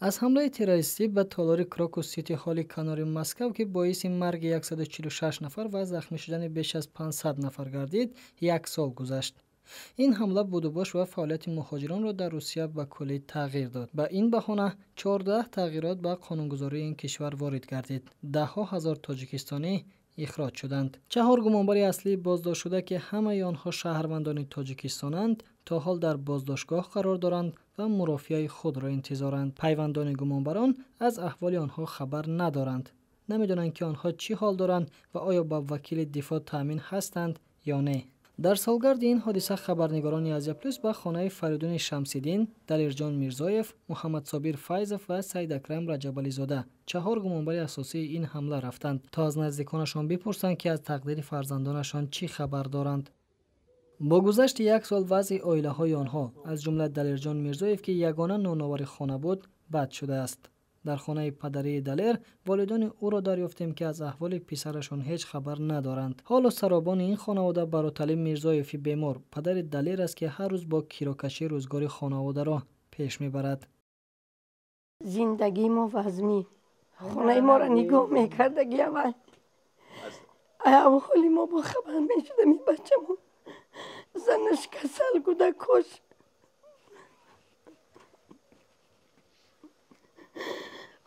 Аз ҳамлаи террористӣ ба толори Крокус Сити Ҳоли канори Москав, ки боиси марги 146 нафар ва захмӣ шудани беш аз 500 нафар гардид, як сол гузашт. Ин ҳамла будубош ва фаъолияти муҳоҷиронро дар Русия ба куллӣ тағйир дод. Ба ин баҳона 14 тағйирот ба қонунгузории ин кишвар ворид гардид. Даҳҳо ҳазор тоҷикистонӣ ихроҷ шуданд. Чаҳор гумонбари аслӣ боздоштшуда, ки ҳамаи онҳо шаҳрвандони тоҷикистонанд, то ҳол дар боздоштгоҳ қарор доранд ва мурофиаи худро интизоранд. Пайвандони гумонбарон аз аҳволи онҳо хабар надоранд. Намедонанд, ки онҳо чӣ ҳол доранд ва оё ба вакили дифоъ таъмин ҳастанд ё не. Дар солгарди ин ҳодиса хабарнигорони Азия Плюс ба хонаи Фаридуни Шамсиддин, Далерҷон Мирзоев, Муҳаммадсобир Файзов ва Саидакрам Раҷабализода, чаҳор гумонбари асосии ин ҳамла, рафтанд, то аз наздиконашон бипурсанд, ки аз тақдири фарзандонашон чӣ хабар доранд. Бо гузашти як сол вазъи оилаҳои онҳо, аз ҷумла Далерҷон Мирзоев, ки ягона ноновари хона буд, бад шудааст. Дар хонаи падарии Далер волидони ӯро дарёфтем, ки аз аҳволи писарашон ҳеҷ хабар надоранд. Ҳоло саробони ин хонавода Бароталим Мирзоеви бемор, падари Далер аст, ки ҳар рӯз бо кирокашӣ рӯзгори хонаводаро пеш мебарад. Зиндагии мо вазмин. Хонаи моро нигоҳ мекардаги аввал. Аҳволи мо бохабар мешудам, ин бачамон. Занаш касал, кӯдакош.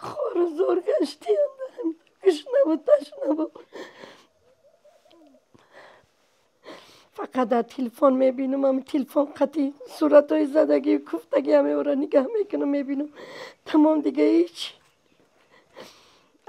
Хору зор гаштиям, гушнаву ташнаву. Фақат дар телефон мебинам, ам телефон қатъи суратҳои задагӣ, куфтагӣ ҳамеора нигаҳ мекунам, мебинам. Тамом, дига ҳеҷ.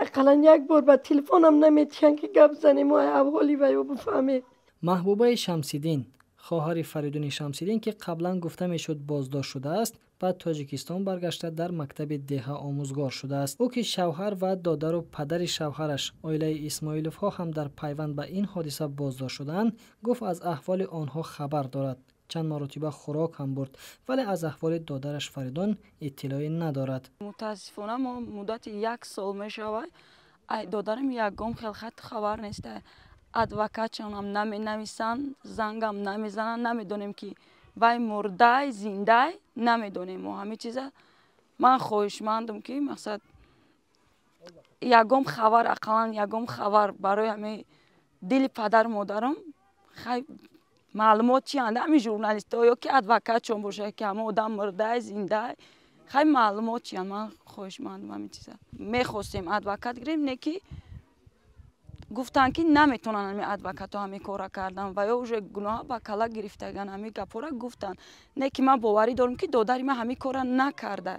Ақаллан як бор ба телефонам наметиҳанд, ки гап занем, аҳволи вайо бифаҳмем. Маҳбубаи Шамсиддин, хоҳари Фаридуни Шамсиддин, ки қаблан гуфта мешуд боздошт шудааст, ба Тоҷикистон баргашта, дар мактаби деҳа омӯзгор шудааст. Ӯ, ки шавҳар ва додару падари шавҳараш, оилаи Исмоиловҳо, ҳам дар пайванд ба ин ҳодиса боздошт шудаанд, гуфт, аз аҳволи онҳо хабар дорад, чанд маротиба хӯрок ҳам бурд, вале аз аҳволи додараш Фаридун иттилоъе надорад. Мутаассифона, мо муддати як сол мешавад, додарам ягон хел хату хабар нест. Адвокатшонам наменависанд, зангам намезананд. Намедонем, ки вай мурдай, зиндай, намедонем мо ҳамин чиза. Ман хоҳишмандам, ки мақсад ягон хабар, ақаллан ягон хабар барои ҳамин дили падару модарам, хай, маълумот чианд, ҳамин журналистҳо ё ки адвокатшон бошад, ки ҳамон одам мурдай, зиндай, хай, маълумот чиянд. Ман хоҳишмандам ҳамин чиза. Мехостем адвокат гирем, не ки гуфтанд, ки наметавонанд ҳамин адвокатҳо ҳамин корра кардан ва ё уже гуноҳ ба кала гирифтаган. Ҳамин гапҳоро гуфтанд, не ки ман боварӣ дорам, ки додари ман ҳамин корра накарда.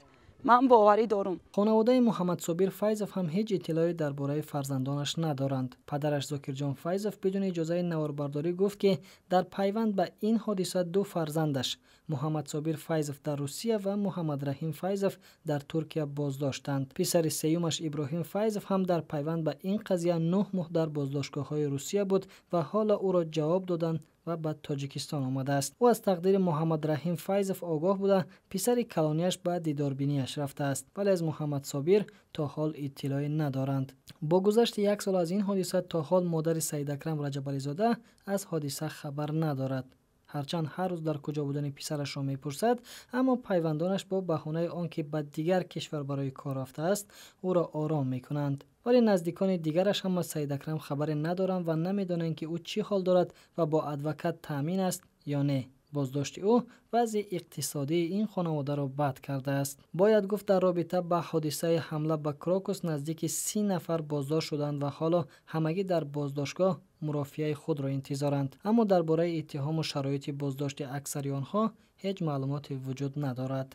Ман боварӣ дорам. Хонаводаи Муҳаммадсобир Файзов ҳам ҳеҷ иттилоъе дар бораи фарзандонаш надоранд. Падараш Зокирҷон Файзов бидуни иҷозаи наворбардорӣ гуфт, ки дар пайванд ба ин ҳодиса ду фарзандаш, Муҳаммадсобир Файзов дар Русия ва Муҳаммадраҳим Файзов дар Туркия, боздоштанд. Писари сеюмаш Иброҳим Файзов ҳам дар пайванд ба ин қазия 9 моҳ дар боздоштгоҳҳои Русия буд ва ҳоло ӯро ҷавоб доданд ва ба Тоҷикистон омадааст. Ӯ аз тақдири Муҳаммадраҳим Файзов огоҳ буда, писари калонияш ба дидорбинияш рафтааст, вале аз Муҳаммадсобир то ҳол иттилоъе надоранд. Бо гузашти як сол аз ин ҳодиса то ҳол модари Саидакрам Раҷабализода аз ҳодиса хабар надорад. Ҳарчанд ҳар рӯз дар куҷо будани писарашро мепурсад, аммо пайвандонаш бо баҳонаи он ки ба дигар кишвар барои кор рафтааст, ӯро ором мекунанд. Вале наздикони дигараш ҳам аз Саидакрам хабаре надоранд ва намедонанд, ки ӯ чӣ ҳол дорад ва бо адвокат таъмин аст ё не. Боздошти ӯ вазъи иқтисодии ин хонаводаро бад кардааст. Бояд гуфт, дар робита ба ҳодисаи ҳамла ба Крокус наздики 30 нафар боздошт шуданд ва ҳоло ҳамагӣ дар боздоштгоҳ мурофиаи худро интизоранд, аммо дар бораи иттиҳому шароити боздошти аксари онҳо ҳеҷ маълумоте вуҷуд надорад.